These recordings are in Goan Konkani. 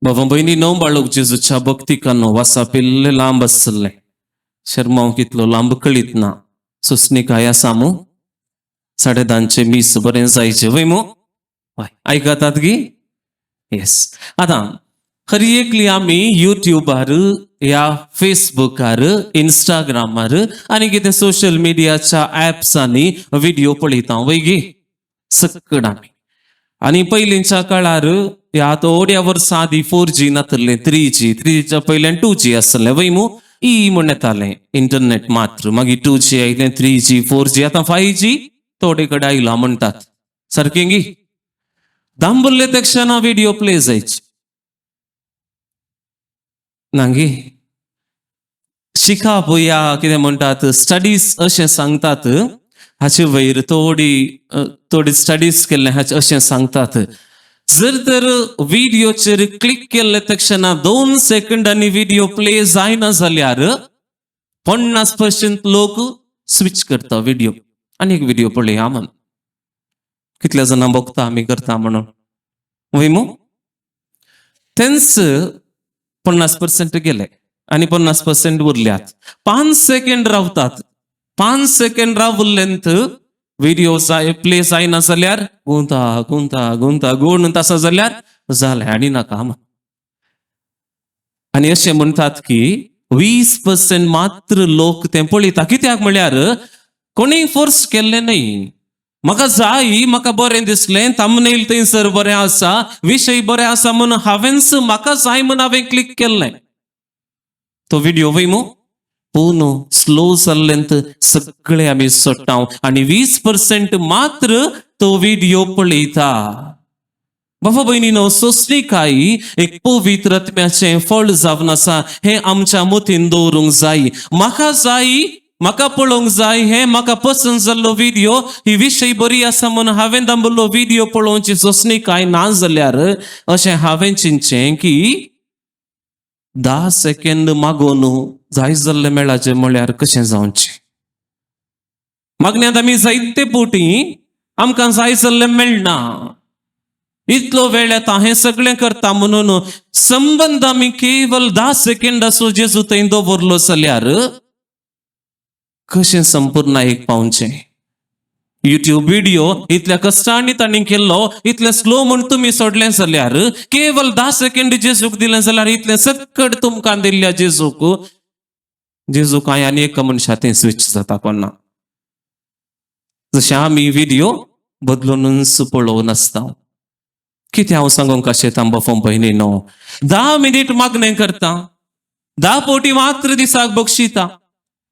बाबा भयणीनो, बाळक जेजूच्या भक्तिकानो, वासा पिल्ले लांब आसलें, शर्मांव कितलो लांब कळीत ना. सोसणीकाय आसा मू? 10:30चे मीस बरें जायचें वय मू? हय, आयकतात गी? येस. आतां हर एकली आमी युट्यूबार या फेसबुकार, इंस्टाग्रामार आनी कितें सोशल मिडियाच्या ऍप्सांनी व्हिडिओ पळयता वय गी सकड आमी. आनी पयलींच्या काळार ह्या थोड्या वर्सां आदीं 4G नातलें, 3G, 3Gच्या पयल्यान 2G आसलें वय मू? ई म्हण येतालें इंटरनेट मात्र. मागीर 2G आयलें, 3G, 4G, आतां 5G थोडे कडेन आयलां म्हणटात, सारकें गी? दांबुल्ले तक्षणा व्हिडिओ प्ले जायचे नागी? शिकप या कितें म्हणटात स्टडीज अशें सांगतात, हाचे वयर थोडी थोडी स्टडीज केल्ले हाचे अशें सांगतात, जर तर व्हिडिओचेर क्लिक केल्ले तक्षणा 2 सेकंडांनी व्हिडिओ प्ले जायना जाल्यार 50% लोक स्विच करता व्हिडिओ आनी एक व्हिडिओ पळया म्हण. कितल्या जाणां बघता आमी करता म्हणून वय मू? तेंच 50% गेले आनी 50% उरल्यात. 5 सेकंड रावतात. 5 सेकंड रावल्लेंत व्हिडिओ जाय प्ले जायना जाल्यार गुंता गुंता गुंता गुण तसा जाल्यार जालें आनी नाका म्हण. आनी अशें म्हणटात की 20% मात्र लोक ते पळयता. कित्याक म्हळ्यार कोणी फोर्स केल्लें न्हय. म्हाका जाय, म्हाका बरें दिसलें, थंबनेल थंयसर बरें आसा, विशय बरें आसा म्हणून हांवेंच म्हाका जाय म्हणून हांवें क्लिक केल्लें तो व्हिडिओ वय मू? पूण स्लो जाल्लेंत सगळे आमी सोडटा आनी 20% मात्र तो व्हिडिओ पळयता. बाबा भयणीनो, सोसणीकाय एक पवित्र आत्म्याचें फळ जावन आसा, हें आमच्या मतीन दवरूंक जाय. म्हाका जाय, म्हाका पळोवंक जाय, हें म्हाका पसंत जाल्लो व्हिडिओ, ही विशय बरी आसा म्हणून हांवें दांबल्लो व्हिडिओ पळोवची सोसणीकाय ना जाल्यार अशें हांवें चिंतचें की 10 सेकंड मागोवन जाय जाल्लें मेळाचें म्हळ्यार कशें जावचें? मागण्यांत आमी जायते पोटी आमकां जाय जाल्लें मेळना. इतलो वेळ येता, हें सगळें करता म्हणून संबंद आमी केवल 10 सेकंडाचो जेजू थंय दवरलो जाल्यार कशें संपूर्ण एक पावचें? युट्यूब व्हिडिओ इतल्या कश्टांनी तांणी केल्लो, इतलें स्लो म्हूण तुमी सोडलें जाल्यार, केवल 10 सेकंड जेजूक दिलें जाल्यार, इतलें सक्कड तुमकां दिल्ल्या जेजूक, जेजू कांय आनी एका मनशा तें स्विच जाता कोन्ना, जशें आमी व्हिडिओ बदलूनच पळोवन आसता. कितें हांव सांगूंक कशें तांबा भयणी नो, 10 मिनीट मागणें करता, 10 पोटी मात्र दिसाक बक्षिता,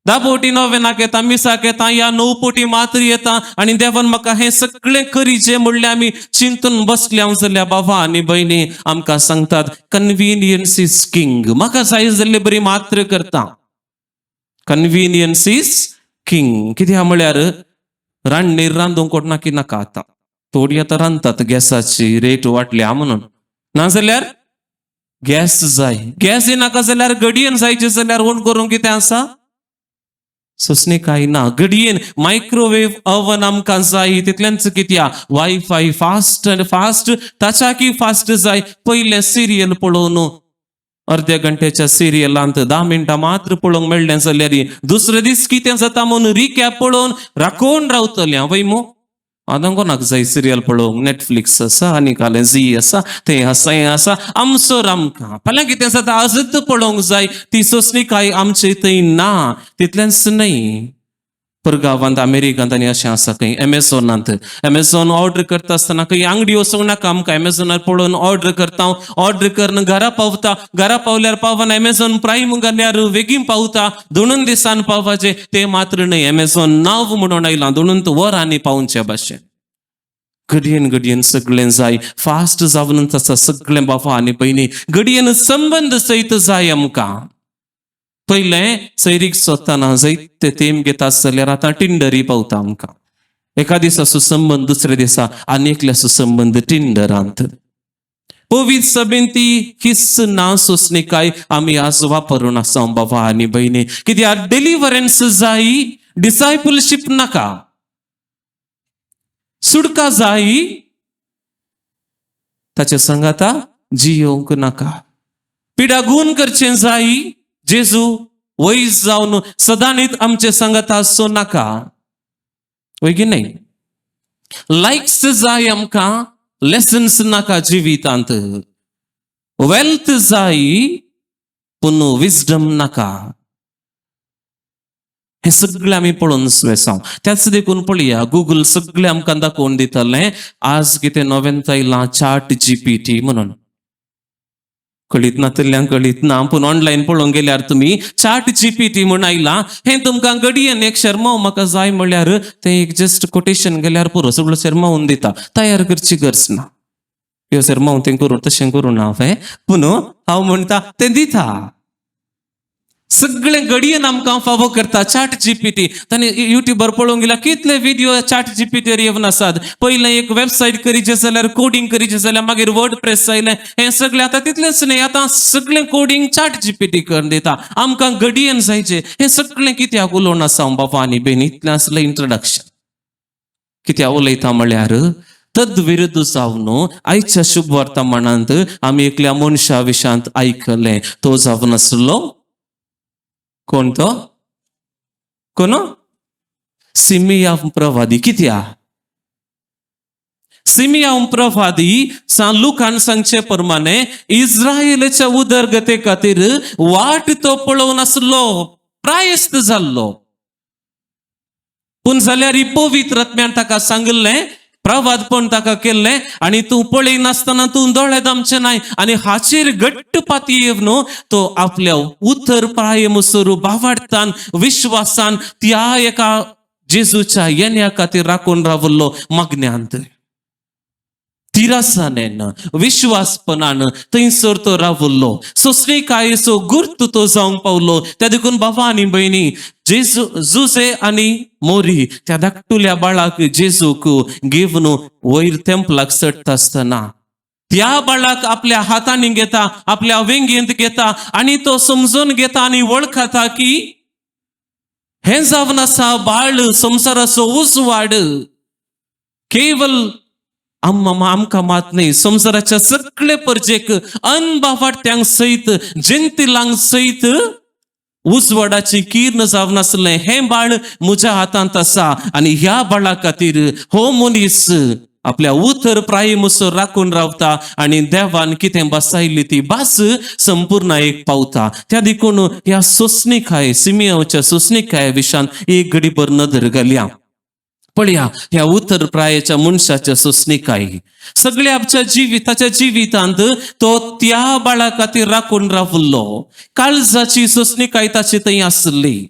10 पोटी नोवेनाक येता, मिसाक येता या 9 पोटी मात्र येता आनी देवान म्हाका हें सगळें करीचें म्हणल्यार आमी चिंतून बसले हांव जाल्यार, बाबा आनी भयणी आमकां सांगतात, कन्विनियन्स is king. म्हाका जाय जाल्ले बरी मात्र करता. कन्विनियन्स is king. कित्याक म्हळ्यार रांदणीर रांदूंक कोण की नाका आतां. थोडी आतां रांदतात, गॅसाची रेट वाडल्या म्हणून. नाजाल्यार गॅस जाय. गॅस नाका जाल्यार घडयेन जायचे जाल्यार ओन करूंक कितें आसा? सोसणीकाय ना. घडयेन मायक्रोवेव ओवन आमकां जाय. तितलेंच कित्याक वायफाय फास्ट आनी फास्ट, ताच्याकी फास्ट जाय. पयलें सिरियल पळोवन अर्द्या घंट्याच्या सिरियलांत 10 मिनटां मात्र पळोवंक मेळ्ळें जाल्यार दुसरे दीस कितें जाता म्हणून रिकॅप पळोवन राखोवन रावतलें वय मू? आतां कोणाक जाय सिरियल पळोवंक? नेटफ्लिक्स आसा आनी कालें झी आसा, तें आसा, हें आसा आमसर आमकां. फाल्यां कितें जाता आजच पळोवंक जाय. ती सोसणीकाय आमचे थंय ना. तितलेंच न्हय, परगांवांत अमेरिकांत आनी अशें आसा खंय एमेझॉनांत एमेझॉन ऑर्डर करता आसतना खंय आंगडी वचूंक नाका आमकां. एमेझॉनार पळोवन ऑर्डर करता, ऑर्डर करून घरा पावता. घरा पावल्यार पावना, एमेझॉन प्रायम घाल्यार बेगीन पावता. 2 दिसान पावपाचें तें मात्र न्हय, एमेझॉन नाव म्हणून आयलां, 2 वरांनी पावचे भाशेन. घडयेन घडयेन सगळें जाय, फास्ट जावन आसा सगळें. बाबा आनी भयणी, घडयेन संबंद सयत जाय आमकां. पयलें सैरीक सोदतना जायते तेम घेता जाल्यार आतां टिंडरी पावता आमकां. एका दिसाचो संबंद दुसऱ्या दिसा आनी एकल्याचो संबंद टिंडरांत. पवित्र सभेन ती हिस्स ना. सोसणीकाय आमी आज वापरून आसा बाबा आनी भयणी. कित्याक डिलिवरन्स जाय, डिसायपलशीप नाका. सुटका जाय, ताचे संगाता. जियोंक नाका. पिडागून करचें जाय, जेजू वयस जावन सदांनीत आमचे सांगात आसचो नाका, वय की न्हय? लायक्स जाय आमकां, लेसन्स नाका जिवितांत. वेल्थ जाय पूण विजडम नाका. हें सगळें आमी पळोवन वेसांव. त्याच देखून पळया, गुगल सगळें आमकां दाखोवन दितलें. आज कितें नव्यान आयलां, चाट जीपीटी म्हणून. कळीत नातल्यांक कळीत ना, पूण ऑनलायन पळोवंक गेल्यार तुमी चाट जीपीटी म्हूण आयलां. हें तुमकां घडयेन एक शेर्मांव म्हाका जाय म्हणल्यार तें एक जस्ट कोटेशन गेल्यार पुरो, सगळो शेर्मांव दिता. तयार करची गरज ना. ह्यो शेर्मांव तें करूं, तशें करूं ना हांवें, पूण हांव म्हणटा तें दिता सगळें घडयेन आमकां फावो करता चाट जीपीटी. ताणें युट्यूबार पळोवंक गेल्यार कितले व्हिडिओ चाट जीपीटीर येवन आसात. पयलें एक वेबसायट करीचें जाल्यार, कोडिंग करीचें जाल्यार, मागीर वर्ड प्रेस आयलें. हें सगळें आतां तितलेंच न्हय, आतां सगळें कोडिंग चाट जीपीटी करून दिता आमकां घडयेन जायचें. हें सगळें कित्याक उलोवन आसा हांव, बाबा आनी बेन? इतलें आसलें इंट्रोडक्शन. कित्याक उलयता म्हळ्यार, तद्विरुद्ध जावन आयच्या शुभ वर्तमानांत आमी एकल्या मनशा विशांत आयकलें. तो जावन आसलो कोण? तो कोण? सिमिया प्रवादी. कित्या सिमियाव प्रवादी सान लुकान सांगचे प्रमाणे इस्रायलाच्या उदरगते खातीर वाट तो पळोवन आसलो, प्रायस्त जाल्लो. पूण जाल्यार ही पवित्र आत्म्यान ताका सांगिल्लें, प्रवादपण ताका केल्लें आनी तूं पळयनासतना तूं दोळे दामचे नाय. आनी हाचेर घट्ट पातयेवन तो आपल्या उतर प्रायमसर बावाडतान, विश्वासान त्या एका जेजूच्या येण्या खातीर राखून रावल्लो. मागण्यांत, तिरासानेन, विश्वासपणान थंयसर तो रावल्लो. सोसणीकायेचो गुर्त तो जावंक पावलो. त्या देखून बाबा आनी भयणी, जेजू, जुजे आनी मोरी त्या धाकटुल्या बाळाक जेजूक घेवन वयर तेंपलाक चडटा आसतना त्या बाळाक आपल्या हातांनी घेता, आपल्या वेंगेंत घेता आनी तो समजून घेता आनी वळखता की हें जावन आसा बाळ संवसाराचो उजवाड. केवल आमकां मात न्हय, संवसाराच्या सगळे परजेक, अनबावाट्यांक सयत, जेंतिलांक सयत उजवाडाची किर्ण जावन आसलें हें बाळ म्हज्या हातांत आसा. आनी ह्या बाळा खातीर हो मनीस आपल्या उतर प्रायमुसर राखून रावता आनी देवान कितें बसायली ती भास संपूर्ण एक पावता. त्या देखून ह्या सोसणीकाय, सिमियाच्या सोसणीकाय विशान एक घडीभर नदर घालया. पळया, ह्या उतर प्रायेच्या मनशाच्या सोसणीकाय सगळ्या आमच्या जिविताच्या जिवितांत तो त्या बाळा खातीर राखून रावल्लो. काळजाची सोसणीकाय ताची थंय आसली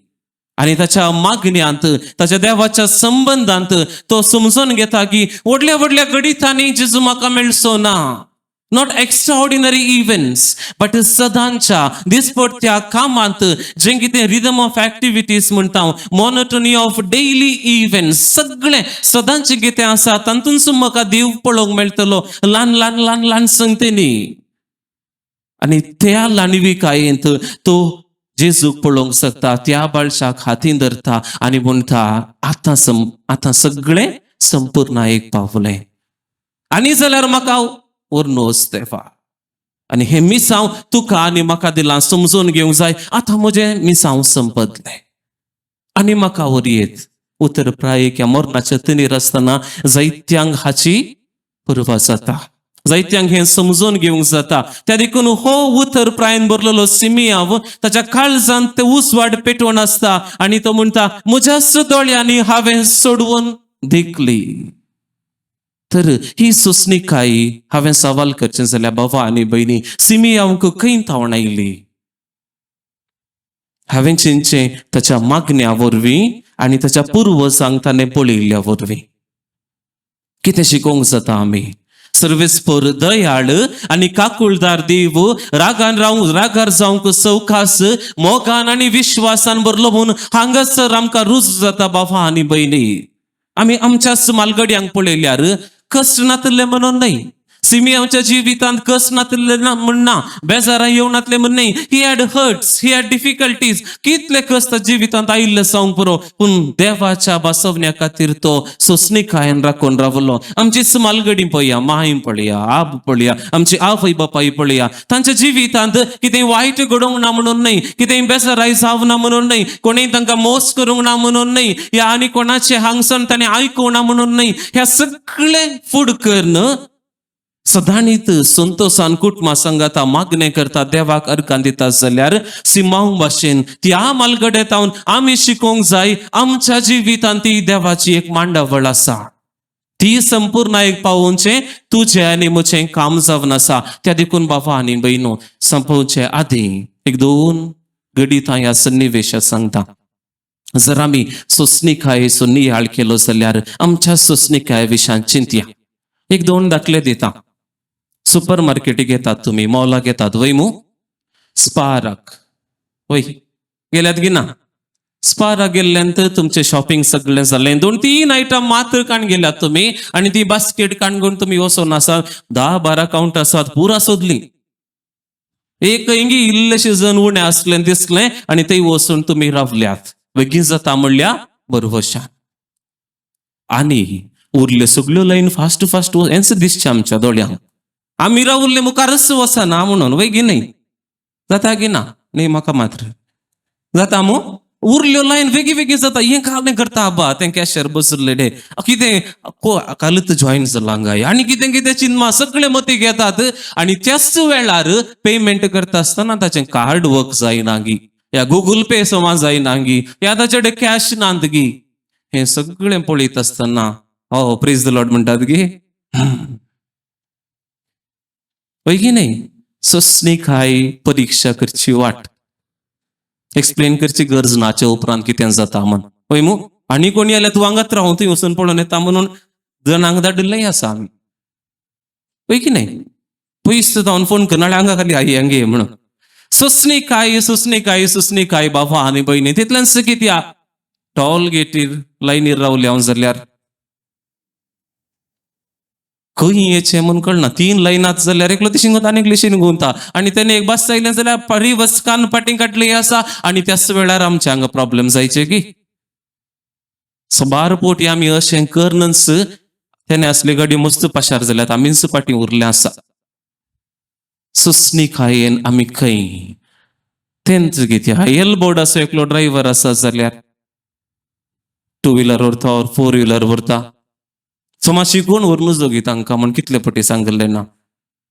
आनी ताच्या मागण्यांत, ताच्या देवाच्या संबंदांत तो समजून घेता की व्हडल्या व्हडल्या घडितांनी जेजू म्हाका मेळचो ना, not extraordinary events, but सदांच्या दिसपडत्या कामांत, जें कितें रिदम ऑफ ऍक्टिविटीज म्हणटा, मोनोटनी ऑफ डेली इव्हेंट्स, सगळें सदांचें कितें आसा तातूंत म्हाका देव पळोवंक मेळटलो, ल्हान ल्हान ल्हान ल्हान संगतेनी. आनी त्या ल्हानविकायेंत तो जेजूक पळोवंक शकता. त्या बाळशाक हातीन धरता आनी म्हणटा, आतां सम आतां सगळें संपूर्ण एक पावलें आनी जाल्यार म्हाका व्हरून देवा. आनी हें मिसांव तुका आनी म्हाका दिलां, समजून घेवंक जाय. आतां म्हजें मिसांव संपतलें आनी म्हाका वरयेत. उतर प्रायेक मरणाच्या तनीर आसतना जायत्यांक हाची पुरवा जाता, जायत्यांक हें समजून घेवंक जाता. त्या देखून हो उतर प्रायन भरलेलो सिमियाव ताच्या काळजांत ते उजवाड पेटोवन आसता आनी तो म्हणटा, म्हज्याच दोळ्यांनी हांवें सोडवून देखली. तर ही सोसणीकाय हांवें सवाल करचें जाल्यार, बाबा आनी भयणी, सिमियावंक खंय थावन आयली? हांवें चिंतचें, ताच्या मागण्या वरवीं आनी ताच्या पुर्वजांक ताणें पळयिल्ल्या वरवीं. कितें शिकोवंक जाता आमी? सर्वेस्पर दयाळ आनी काकुळदार देव, रागान रावूं, रागार जावंक सवकास, मोगान आनी विश्वासान भरलो म्हणून हांगासर आमकां रुजू जाता. बाबा आनी भयणी, आमी आमच्याच मालगड्यांक पळयल्यार कश्ट नातले म्हणून न्हय. सिमियांच्या जिवितांत कस नातले ना म्हण ना, बेजारां येवं नातले म्हण न्ही. He had hurts, he had difficulties. कितले कश्ट जिवितांत आयिल्ले सांगूंक पुरो, पूण देवाच्या बसवण्या खातीर तो सोंसणीकायेन राखून रावलो. आमची मालगडी पळया, माय पळया, आब पळया, आमची आवय बापाय पळया. तांच्या जिवितांत कितें वायट घडोवंक ना म्हणून न्हय, कितें बेजाराय जावं ना म्हणून न्हय, कोणीय तांकां मोस करूंक ना म्हणून न्हय, या आनी कोणाचें हांगसून ताणें आयकूंक ना म्हणून न्हय, ह्या सगळें फूड करून सदांनीत संतोशान कुटुंबा सांगाता मागणें करता, देवाक अर्गां दिता जाल्यार सिमांव भाशेन त्या मालगडेतावन आमी शिकोवंक जाय. आमच्या जिवितांत ती देवाची एक मांडावळ आसा, ती संपूर्ण एक पावोवचें तुजें आनी म्हजें काम जावन आसा. त्या देखून बाबा आनी भयणो, संपोवचे आदीं एक दोन गणितां ह्या सन्निवेशात सांगता. जर आमी सोंसणीकायेचो नियाळ केलो जाल्यार आमच्या सोंसणीकाये विशयान चिंतया. एक दोन दाखले दिता. सुपर मार्केटीक येतात तुमी, मॉलाक येतात वय मू, स्पाराक वय गेल्यात गी ना? स्पाराक गेल्ल्यान तर तुमचें शॉपिंग सगळें जालें. दोन तीन आयटम मात्र काण गेल्यात तुमी आनी ती बास्केट काण घेवन तुमी वचोन आसात. 10-12 कावंट आसात, पुरा सोदली, एक इंगी इल्लेशें जण उणें आसलें दिसलें आनी थंय वचून तुमी रावल्यात. बेगीन जाता म्हणल्या बरोबर आनी उरल्यो सगल्यो लायन फास्ट फास्ट हेंच दिसचें आमच्या दोळ्यांक. आमी रावल्ले मुखारच वचना म्हणून वय गी न्हय? जाता गी ना? न्ही, म्हाका मात्र जाता मू. उरल्यो लायन बेगी बेगी जाता. हें कालें करता आबा, तें कॅशर बसले डे कितें कालूच जॉईन जालां गाय आनी कितें कितें चिंतमा सगळे मती घेतात. आनी त्याच वेळार पेमेंट करता आसतना ताचें कार्ड वर्क जायना गी, या गुगल पे समा जायना गी, या ताचे कडेन कॅश नात गी. हें सगळें पळयत आसतना हो प्रेज the Lord म्हणटात गी हय की न्हय? सोंसणीकाय परिक्षा करची वाट एक्सप्लेन करची गरज ना हाचे उपरांत कितें जाता म्हण, हय मू? आनी कोणी आल्यार तूं हांगात राव, थंय वचून पळोवन येता म्हणून जणांक धाडिल्लेंय आसा आमी, हय की न्हय? पयस जावन फोन कर नाल्यार हांगा खाली आई हांगे म्हणून. सोंसणीकाय, सोंसणीकाय, सोंसणीकाय बाबा आनी भयणी. तितल्यान कित्याक टॉल गेटीर लायनीर रावले हांव जाल्यार खंय येचें म्हूण कळना. तीन लायनात जाल्यार एकलो तिशीन गुंता आनी एकली शिन गुंता आनी तेणे एक बस आयलें जाल्यार रिवर्स कान पाटीं काडली आसा. आनी त्याच वेळार आमच्या हांगा प्रॉब्लेम जायचे की सबार पोटी आमी अशें करनच तेणे असले गाडी मस्त पाशार जाल्यात, आमीच फाटीं उरले आसा. सोंसणीकायेन आमी खंय तेंच कित्याक एल बोर्ड आसा, एकलो ड्रायव्हर आसा जाल्यार टू व्हिलर व्हरता or four wheeler व्हरता, सो शिकून व्हरून जोगी तांकां म्हण कितले पटी सांगलें ना.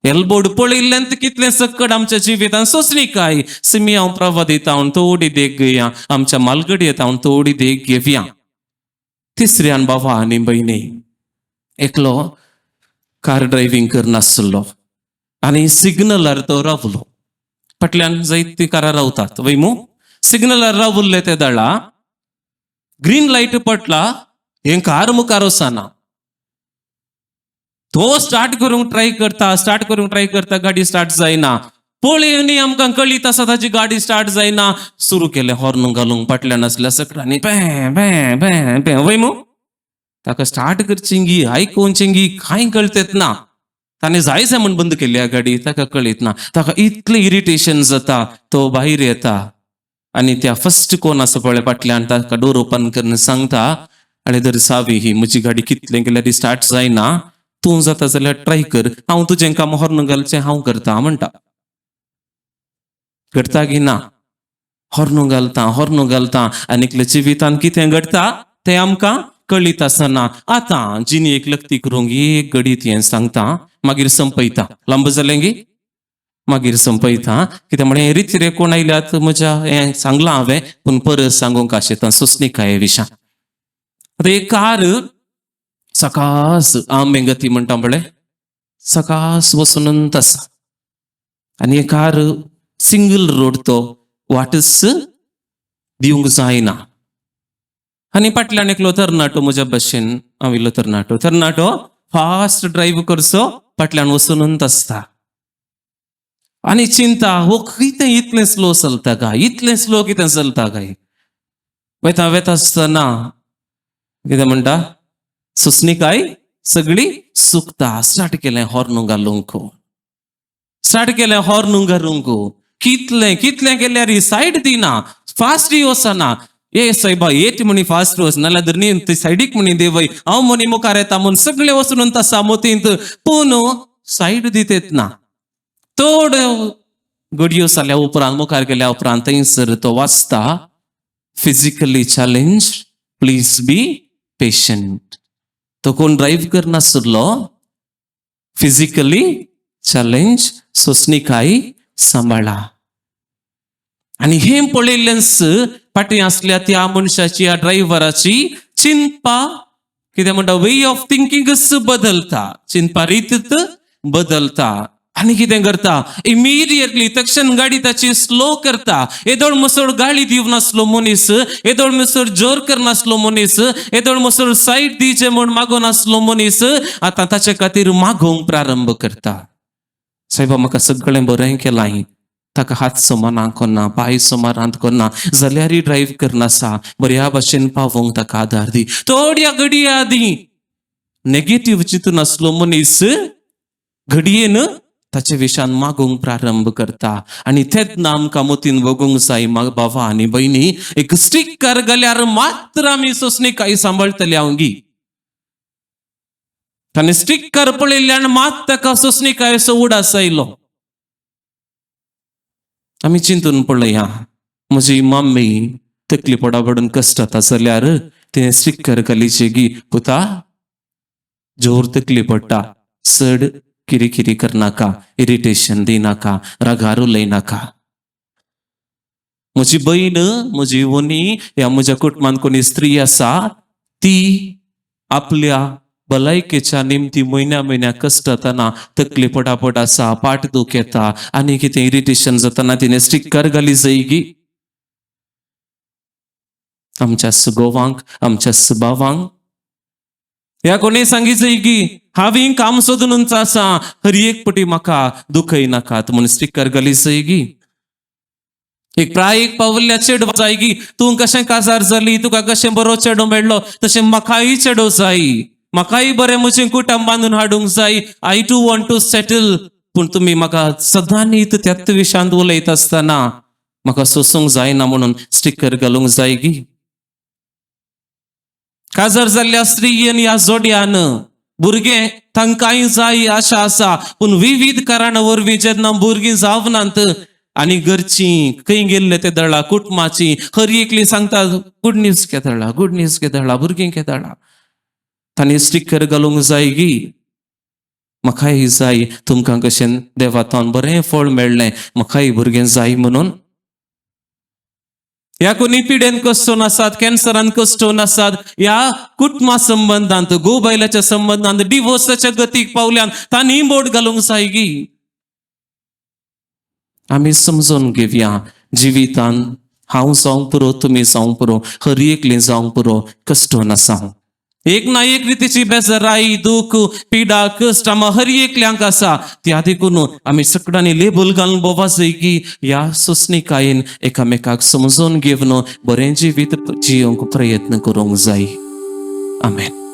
एल बोर्ड पळयल्ल्यान कितलें सक्कड आमच्या जिवितान सोंसणीकाय. सिमियांव प्रवादिता हांव थोडी देख घेवया, आमच्या मालगडी येता हांव थोडी देख घेवया. तिसऱ्यान बाबा आनी भयणी, एकलो कार ड्रायव्हींग करनासलो आनी सिग्नलार तो रावलो. फाटल्यान जायती कारां रावतात वय मू? सिग्नलार रावल्ले ते दळा ग्रीन लायट पडला, हें कार मुखार वचना. तो स्टार्ट करूंक ट्राय करता, स्टार्ट करूंक ट्राय करता, गाडी स्टार्ट जायना. पळय आमकां कळीत आसा ताची गाडी स्टार्ट जायना. सुरू केलें हॉर्न घालूंक, फाटल्यान आसल्या सकडांनी पें पें पें पें वय मू? ताका स्टार्ट करची आयकोवची कांय कळतेत ना. ताणें जाय जाय म्हण बंद केली गाडी, ताका कळीत ना. ताका इतलें इरिटेशन जाता, तो भायर येता आनी त्या फर्स्ट कोण आसा पळय फाटल्यान ताका डोर ओपन करून सांगता, आनी धर सावी ही, म्हजी गाडी कितलें केल्यार स्टार्ट जायना, तूं जाता जाल्यार ट्राय कर, हांव तुजें काम हॉर्न घालचें हांव करता म्हणटा. करता की ना? हॉर्न घालता, हॉर्न घालता आनी एकल्या जिवितान कितें घडटा तें आमकां कळीत आसना. आतां जिनी एक लक्ती करूंक एक घडीत हें सांगता, मागीर संपयता. लांब जालें गी? मागीर संपयता. कितें म्हळें रिती रे कोण आयल्यात म्हज्या हें सांगलां हांवें, पूण परत सांगूंक आशेता सोंसणीकाये विशयान. आतां एक कार सकास आंबे गती म्हणटा पळय, सकास वचून आसा आनी एक कार सिंगल रोड, तो वाटच दिवंक जायना. आनी फाटल्यान एकलो तरणाटो म्हज्या भशेन हांव इल्लो तरणाटो, तरणाटो फास्ट ड्रायव्ह करचो फाटल्यान वचून आसता आनी चिंता हो कितें इतलें स्लो चलता काय, इतलें स्लो कितें चलता काय. वेता वेता आसतना कितें म्हणटा, सोंसणीकाय सगळी सुकता. स्टार्ट केलें हॉर्न घालूंक, स्टार्ट केलें हॉर्न घालूंक. कितलें कितलें केल्यार सायड दिना, फास्ट वचना. ए सायबा येत म्हणी फास्ट वच, नाल्यार धरणी ते सायडीक म्हणी देवय, हांव म्हणी मुखार येता म्हूण सगळे वचून तसा मोतींत, पूण सायड दितेत ना. थोड्यो घडयो जाल्या उपरांत, मुखार गेल्या उपरांत थंयसर तो वाचता, "Physically challenge, please be patient." तो कोण ड्रायव्ह करनासलो, फिजिकली चॅलेंज, सोसणिकाय सांबाळा. आनी हें पळयल्ल्यान फाटीं आसल्या त्या मनशाची, ह्या ड्रायव्हराची चिंतपा, कितें म्हणटा, वे ऑफ थिंकिंगच बदलता, चिंतपा रीत बदलता. आनी कितें करता, इमिडिएटली तक्षण गाडी ताची स्लो करता. येदोळ मसोड गाळी दिवन नासलो मनीस, येदोळ मसोड जोर करनासलो मनीस, येदोळ मसोड सायड दिवचे म्हूण मागून आसलो मनीस, आतां ताचे खातीर मागोवंक प्रारंभ करता. सायबा, म्हाका सगळें बरें केलां. ताका हात सुमारांत कोन्ना, पांय सुमारांत कोन्ना, जाल्यारय ड्रायव्ह करनासा, बऱ्या भाशेन पावोवंक ताका आदार दी. थोड्या घडये आदीं नेगेटीव चिंतून आसलो मनीस घडयेन ताचे विशान मागूंक प्रारंभ करता. आनी तेन्ना आमकां मतीन बगूंक जाय, भावा आनी भयणी, एक स्टिकर घाल्यार मात्र आमी सोंसणीकाय सांबाळटले हांव गी? ताणें स्टिकर पळयल्ल्यान मात ताका सोंसणीकायेचो उडास आयलो. आमी चिंतून पळया, म्हजी मम्मी तकली पडा पडून कश्ट जाल्यार तिणें स्टिकर घालीचे गी, "पुता, जोर तकली पडटा, चड किरिकिरी करनाका, इरिटेशन दिनाका, रागार उलयनाका." म्हजी बहीण, म्हजी वनी ह्या म्हज्या कुटुंबान कोणी स्त्री आसा, ती आपल्या भलायकेच्या निमती म्हयन्या म्हयन्या कश्ट जातना, तकली पटापट आसा, पाट दुखेता आनी कितें इरिटेशन जाताना तिणें स्टिकर घाली जायगी? आमच्या सुगोवांक, आमच्या सुबावांक ह्या कोणी सांगी की हांवें काम सोदून आसा, हर एक पटी म्हाका दुखय नाकात म्हूण स्टिकर घाली जायगी? एक प्रायेक पावल्ल्या चेडवा जाय की तूं कशें काजार जाली, तुका कशें बरो चेडो मेळ्ळो, तशें म्हाकाय चेडो जाय, म्हाकाय बरें म्हजें कुटुंब बांदून हाडूंक जाय, I too want to settle. पूण तुमी म्हाका सदांच त्याच विशयांत उलयत आसतना म्हाका सोसूंक जायना म्हणून स्टिकर घालूंक जाय गी? काजार जाल्ल्या स्त्रियेन ह्या जोड्यान भुरगें तांकांय जाय, आशा आसा, पूण विविध कारणां वरवीं जेन्ना भुरगीं जावनात आनी घरची खंय गेल्ले ते दळा, कुटुंबाची हर एकली सांगता, "गुड न्यूज केदळा, गुड न्यूज केदळा, भुरगीं केदळा?" तांणी स्टिकर घालूंक जाय गी, "म्हाकाय जाय, तुमकां कशें देवातान बरें फळ मेळ्ळें, म्हाकाय भुरगें जाय" म्हणून? ह्या कोणी पिडेन कश्टोन आसात, कॅन्सरान कश्टोन आसात, ह्या कुटुंबा संबंदांत, घोव बायलाच्या संबंदांत डिवोर्साच्या गतीक पावल्यान तांणी बोट घालूंक जाय गी? आमी समजून घेवया, जिवितान हांव जावंक पुरो, तुमी जावंक पुरो, हर एकली जावंक पुरो, कश्टोन आसा. एक ना एक रितीची बेजाराई, दुःख, पिडा, कश्ट आमकां हर एकल्यांक आसा. त्या देखून आमी सगळ्यांनी लेबल घालून भोंवपा जाय की ह्या सोंसणीकायेन एकामेकाक समजून घेवन बरें जिवीत जियोंक प्रयत्न करूंक जाय. आमेन.